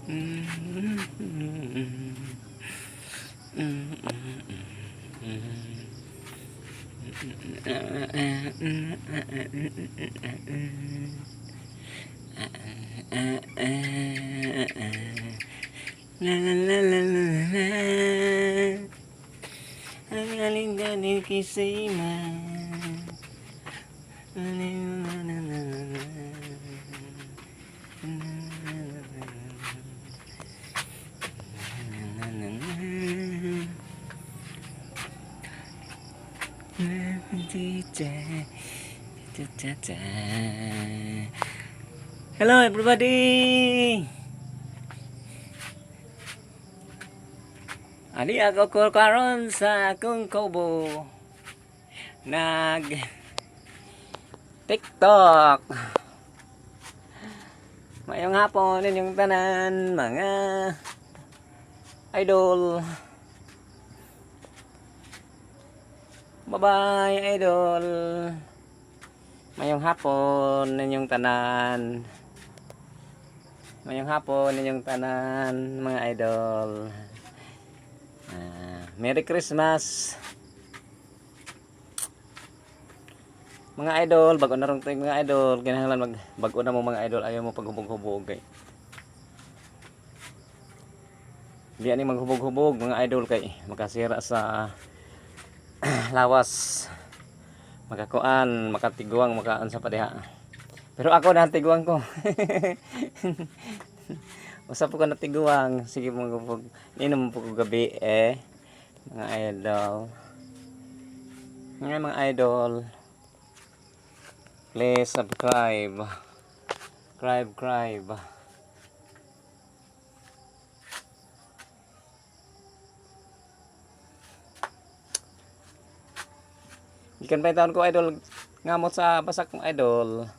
La la la la la la. Ang aling kisima. La la la la la. La la la. Hello, everybody! Ani ako ko karon sa akong kubo. Nag TikTok. Mayong hapon ninyong tanan, mga idol. Bye-bye, idol. Mayong hapon ninyong tanan. Mayong hapon ninyong tanan, mga idol. Ah, Merry Christmas. Mga idol, bago na rong tuig, mga idol, kinahanglan mag bago na mo, mga idol, ayaw mo paghubog-hubog kay. Di ani maghubog-hubog, mga idol, kay makasira sa lawas. Makakuan, makatiguang, makaan sa pa diha. Pero ako na tiguang ko. Usa po ko natiguang. Sige mga hubog. Inom po ko gabi eh. Mga idol. Mga idol. Please subscribe. Subscribe, subscribe. Gikan pa taon ko, idol, ngamot sa basak kong idol.